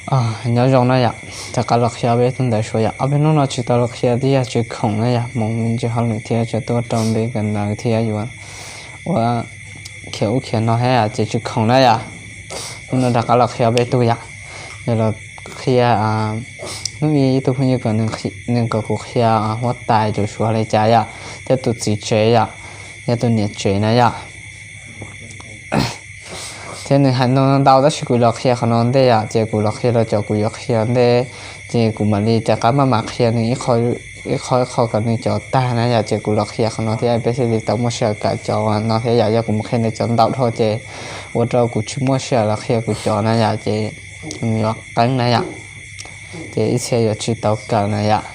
Nyob zoo na yom, rov qab los qhia ob peb tug ntawv Suav yom. Ob peb hnub no tsis tau los qhia tib yam tsev khoom na yom, hmoov me ntsis hauj lwm thiab tseem tuaj rau npe ka ntawv thiab yuav ua khiav ub khiav no thiab yom, ces tsev khoom na yom. Hnub no rov qab los qhia ob peb tug yom. Yog los qhia, hnub ib ib tug phooj ywg kom nws kom kuv qhia huab tais lus Suav li cas yom, thiab tus txiv tsev yom, yog tus niam tsev na yom. Thiab nws hais ntau ntau tab sis kuv los qhia qhov no ntej yom, ces kuv los qhia rau cov kuv yuav qhia ntej, ces kuv mam li rov qab maj mam qhia nws ib qho ib qho kom nws cov tag na yom, ces kuv los qhia qhov no thiab peb thiaj li tau muaj sij hawm kawm cov no thiab yom. Yog kuv mus qhia nws cov ntau dhau ces ua rau kuv tsis muaj sij hawm los qhia kuv cov na yom, ces nws yuav qeeb na yom, ces ib txhia yuav tsis tau kawm na yom.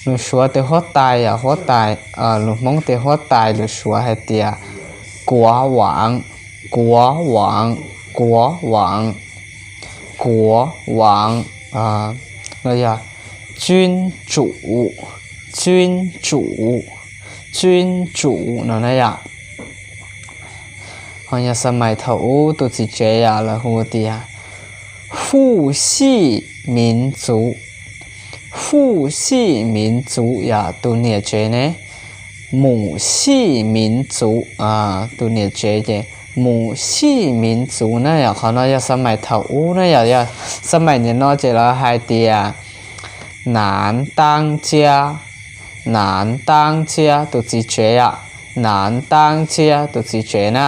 Lus Suav tias huab tais yom, huab tais, lus Hmoob tias huab tais lus Suav hais tias kuav vam, kuav vam, kuav vam, kuav vam, los yog tswb tsum, tswb tsum, tswb tsum no na yom. Ho yog xa mais thaum ub tus txiv tsev yom lawv hu tias fuj xij miv txuv, fuj xij miv txuv yom, tus niam tsev ne, mus xij miv txuv, tus niam tsev ces mus xij miv txuv na yom. Qhov no yog xa mais thaum ub na yom, yog xa mais nim no ces lawv hais tias nav taab ciab, nav taab ciab tus txiv tsev yom, nav taab ciab tus txiv tsev na,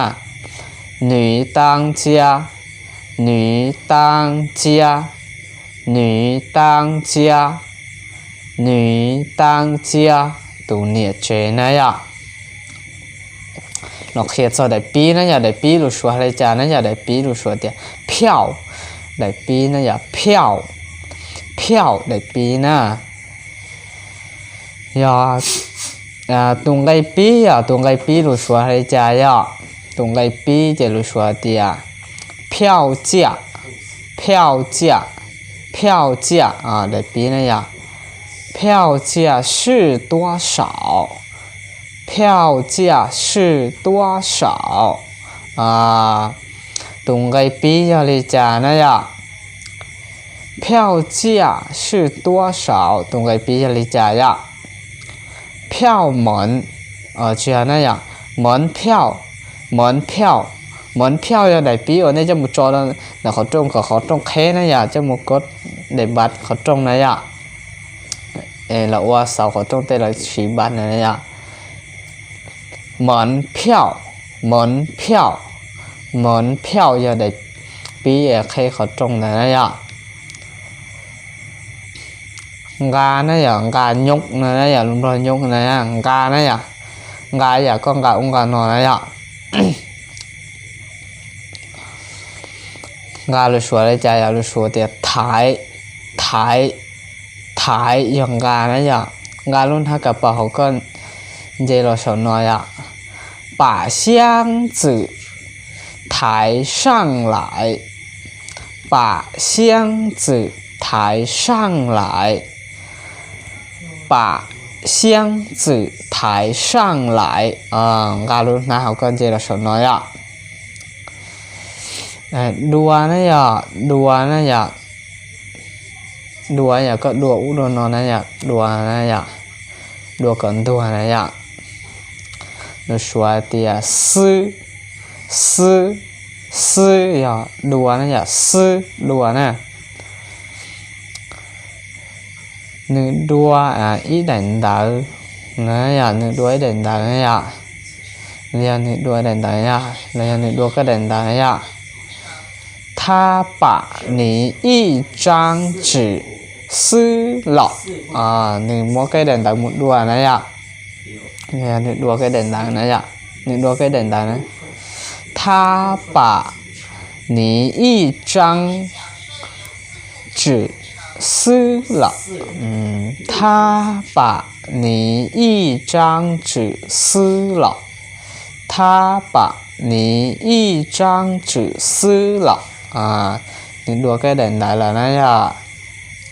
nws taab ciab, nws taab ciab, nws taab ciab, nws taab ciab tus niam tsev na yom. Los qhia txog daim pib na yom, daim pib lus Suav li cas na yom, daim pib lus Suav tias phiauj, daim pib na yom, phiauj, phiauj daim pib na. Yog tus nqe pib yom, tus nqe pib lus Suav li cas yom, tus nqe pib ces lus Suav tias phiauj ciaj, phiauj ciaj, phiauj ciaj, daim pib na yom, phiauj ciaj sij tuab saum, phiauj ciaj sij tuab saum. Tus nqe pib yog li cas na yom, phiauj ciaj sij tuab saum, tus nqe pib yog li cas yom, phiauj mov, tsis yog na yom, mov phiauj, mov phiauj, mov phiauj yog daim pib uas nej coj mus tso ntawm qhov rooj kom qhov rooj qheb na yom, coj mus kov daim npav qhov rooj na yom, los ua xauv qhov rooj tej los siv npav na yom. Mov phiauj, mov phiauj, mov phiauj yog daim pib qheb qhov rooj ntawd na yom. Nqa na yom, nqa nyoob no na yom, lus Nplog nyoob na, nqa na yom, nqa yam koj nqa ub nqa no na yom. Nqa lus Suav li cas yom, lus Suav tias thaiv, thaiv, thaiv yog nqa na yom. Nqa lub hnab kav paus hauv koj nce los saum no yom. Pam xyaab txwm thaiv saaj laiv, pam xyaab txwm thaiv saaj laiv, pam xyaab txwm thaiv saaj laiv. Nqa lub hnab hauv koj nce los saum no yom. Dua na yom, dua na yom, dua yom, koj dua ub dua no na yom, dua na yom, dua kom ntuag na yom. Lus Suav tias xwb, xwb, xwb yog dua na yom, xwb dua na. Nws dua ib daim ntawv na yom, nws dua ib daim ntawv na yom, yog nws dua daim ntawv yom, los yog nws dua koj daim ntawv na yom. Thab pam niv ib tsaab tswm xwb los, nws muab koj daim ntawv mus dua na yom. Nws dua koj daim ntawv na yom, nws dua koj daim ntawv na. Thab pam niv ib tsaab tswm xwb los, thab pam niv ib tsaab tswm xwb los, thab pam niv ib tsaab tswm xwb los. Nws dua koj daim ntawv lawm na yom,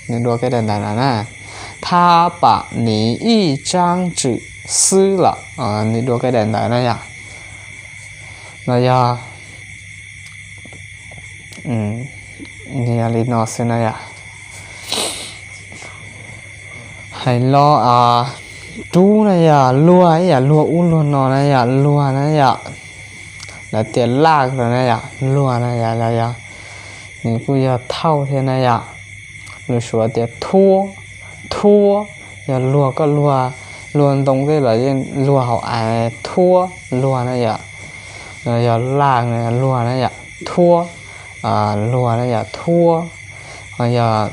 nws dua koj daim ntawv lawm na. Thab pam niv ib tsaab tswm xwb los, nws dua koj daim ntawv na yom. No yog Yog li no xwb na yom. Hais los rub na yom, luag ib yam luag ub luag no na yom, luag na yom. Lawv tias laj los na yom, luag na yom, los yog nws kuj yog thauj thiab na yom. Lus Suav tias thuab, thuab, yog luag koj luag, luag ntoo tej los yeej luag hauv av, thuab luag na yom. Los yog laj luag na yom, thuab luag na yom, thuab. Ho yog,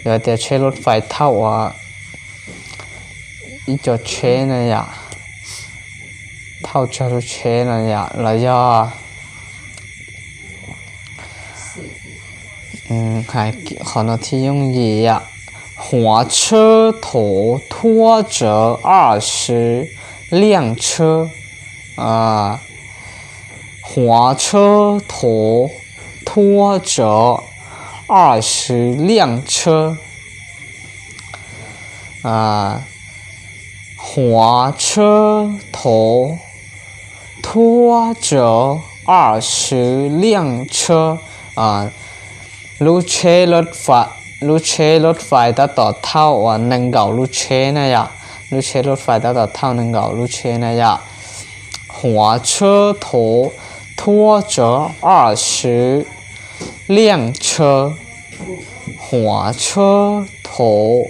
yog tias tsheb lub fais thauj ua ib co tsheb na yom, thauj tsawg lub tsheb na yom, los yog qhov no thiaj yooj yim yom. 火车头拖着二十辆车. 火车头拖着二十辆车. 火车头拖着二十辆车. Lub tsheb lub fais, lub tsheb lub fais tab tom thauj uas nees nkaum lub tsheb na yom. Lub tsheb lub fais tab tom thauj nees nkaum lub tsheb na yom. 火车头拖着二十辆车. 火车头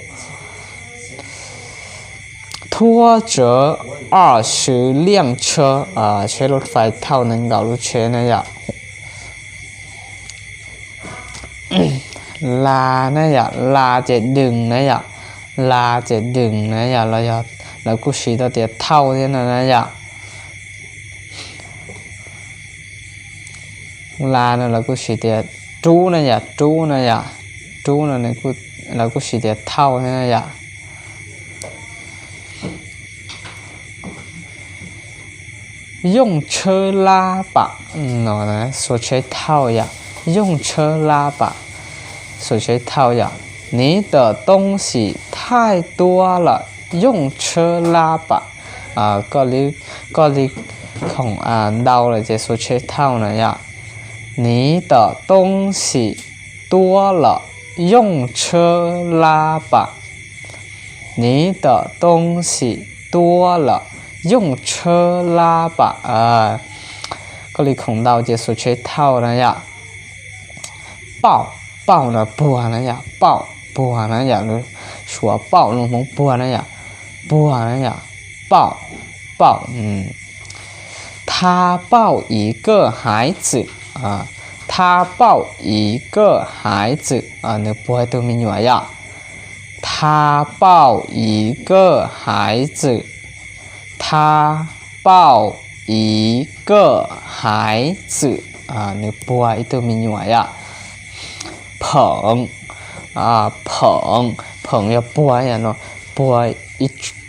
拖着二十辆车. Tsheb lub fais thauj nees nkaum lub tsheb na yom. La na yom, la ces dws na yom. La ces dws na yom, los yog lawv kuj siv tau tias thauj thiab no na yom. La no lawv kuj siv tias rub na yom, rub na yom. Rub no lawv kuj siv tias thauj thiab na yom. 用车拉吧, no xuas tsheb thauj yom. 用车拉吧, xuas tsheb thauj yom. 你的东西太多了，用车拉吧. Koj li khoom ntau lawm ces xuas tsheb thauj na yom. 你的东西多了，用车拉吧。你的东西多了，用车拉吧。Koj li khoom ntau ces xuas tsheb thauj na yom. Pauj, pauj no puag na yom, pauj, puag na yom, lus Suav pauj, lus Hmoob puag na yom, puag na yom, pauj, pauj. 他抱一个孩子, 他抱一个孩子, nws puag ib tug me nyuam yom. 他抱一个孩子, 他抱一个孩子, nws puag ib tug me nyuam yom. Phoom, phoom, phoom yog puag no, puag,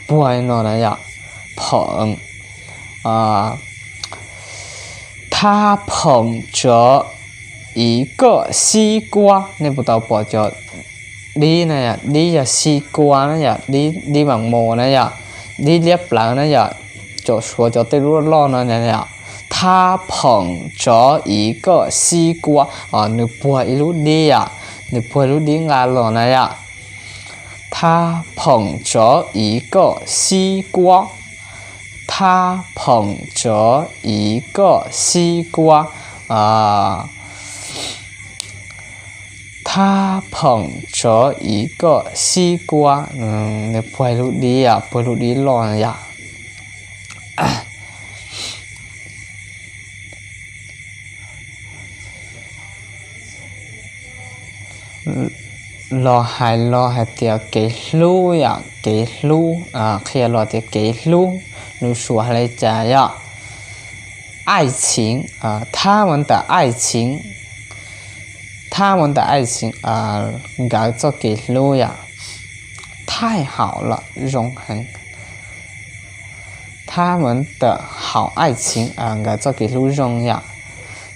puag no na yom. Phoom. 他捧着一个西瓜, nej puas tau pom cov dib na yom, dib yog xi kua na yom, dib, dib mas mus na yom, dib liab plawv na yom, cov Suav cov tej lub loj no na yom. 他捧着一个西瓜, nws puag ib lub dib yom, nws puag lub dib nqa los na yom. 他捧着一个西瓜, 他捧着一个西瓜, 他捧着一个西瓜, nws puag lub dib, puag lub dib loj yom. Los hais los hais tias kev hlub yom, kev hlub, qhia los tias kev hlub, lus Suav hais li cas yom. 爱情, 他们的爱情, 他们的爱情, nkawd txoj kev hlub yom. 太好了, zoo heev. 他们的好爱情, nkawd txoj kev hlub zoo yom.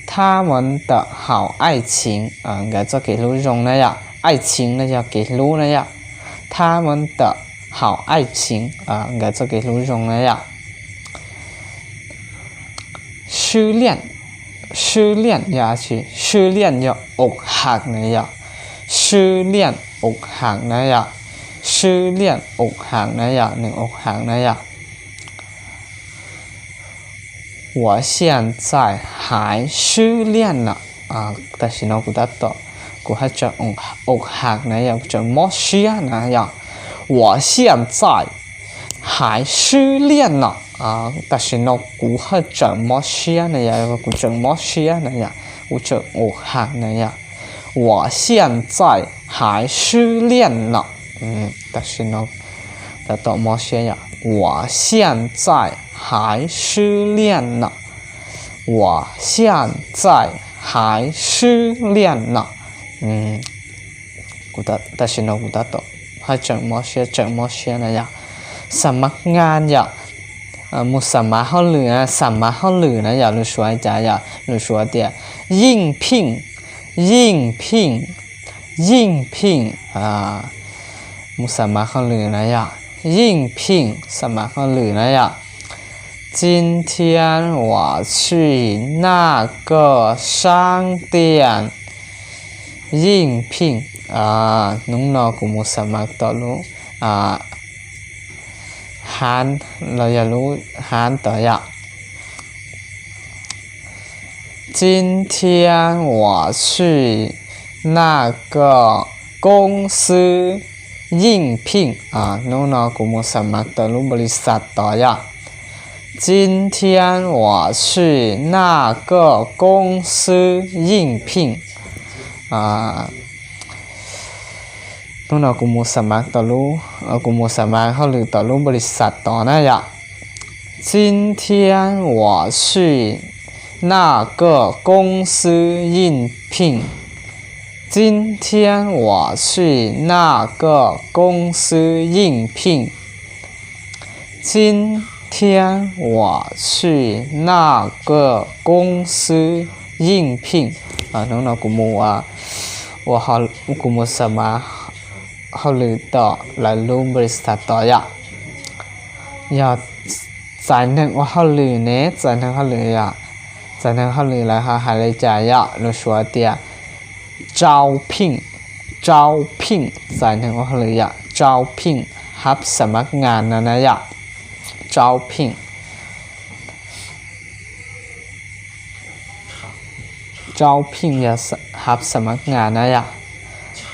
他们的好爱情, nkawd txoj kev hlub zoo na yom. 爱情 no yog kev hlub na yom. 他们的好爱情, nkawd txoj kev hlub zoo na yom. 失恋,失恋 yog dab tsi? 失恋 yog อกหัก na yom. 失恋 อกหัก na yom. 失恋 อกหัก na yom, nws อกหัก na yom. 我现在还失恋呢. Tam sim no kuv tab tom, kuv haj tseem อกหัก na yom, kuv tseem mob siab na yom. 我现在还失恋呢. Tam sim no kuv haj tseem mob siab na yom, kuv tseem mob siab na yom, kuv tseem อกหัก na yom. 我现在还失恋呢. Tam sim no tab tom mob siab yom. 我现在还失恋呢. 我现在还失恋呢. Tam sim no kuv tab tom haj tseem mob siab, tseem mob siab na yom. Xa mav ngan yom. Mus xa mav hauj lwm, xa mav hauj lwm na yom, lus Suav cas yom? Lus Suav tias 应聘, 应聘, 应聘. Mus xa mav hauj lwm na yom. 应聘, xa mav hauj lwm na yom. 今天我去那个商店应聘. Hnub no kuv mus xa mav tom lub hab los yog lub hab tod yom. 今天我去那个公司应聘. Hnub no kuv mus xa mav tom lub npau li xas tod yom. 今天我去那个公司应聘. Hnub no kuv mus xa mav, kuv mus xa mav hauj lwm tom lub npau li xas tod na yom. 今天我去那个公司应聘. 今天我去那个公司应聘. 今天我去那个公司应聘. Hnub no kuv mus ua, kuv mus xa mav hauj lwm tom lawv lub npau li xas tod yom. Yog txais neeg ua hauj lwm ne, txais neeg hauj lwm yom. Txais neeg hauj lwm lawv ho hais li cas yom? Lus Suav tias 招聘, 招聘, txais neeg ua hauj lwm yom. 招聘, รับสมัครงาน no na yom. 招聘, 招聘 yog รับสมัครงาน na yom.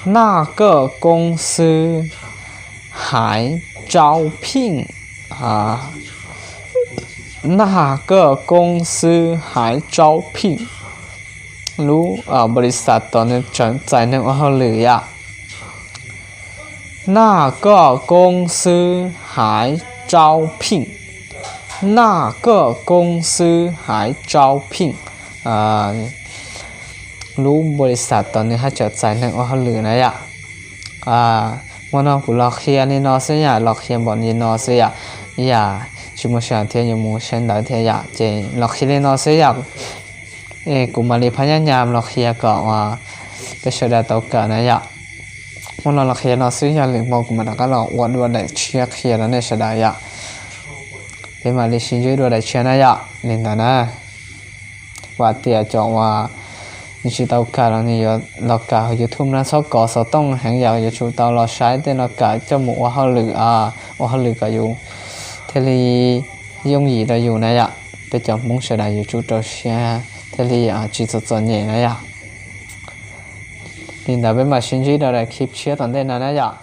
那个公司还招聘. 那个公司还招聘. Lub npau li xas tod nws tseem txais neeg ua hauj lwm yom. 那个公司还招聘. 那个公司还招聘. Lub npau li xas tod nws haj tseem txais neeg ua hauj lwm na yom. Hmo no kuv los qhia li no xwb yom, los qhia npaum li no xwb yom. Yam tsis muaj sij hawm thiab yuav mus saib ntawv thiab yom, ces los qhia li no xwb yom. Es kuv mam li phab nyab nyam los qhia kom peb sawv daws tau kawm na yom. Hmo no los qhia no xwb, yog lwm hmo kuv mam rov qab los ua dua daim tshiab qhia rau nej sawv daws yom. Peb mam li sib ntsib dua daim tshiab na yom. Li ntawd na, vam tias cov uas nws tsis tau kawm los nws yuav los kawm hauv YouTube na, txhob kov xov tooj heev yom, yuav tsum tau los saib tej no kawm coj mus ua hauj lwm, ua hauj lwm kom yus thiaj li yooj yim rau yus na yom. Peb cov Hmoob sawv daws yuav tsum rau siab thiaj li tsis txom txom nyem na yom. Li ntawd peb mam sib ntsib rau daim clip tshiab tom ntej no na yom.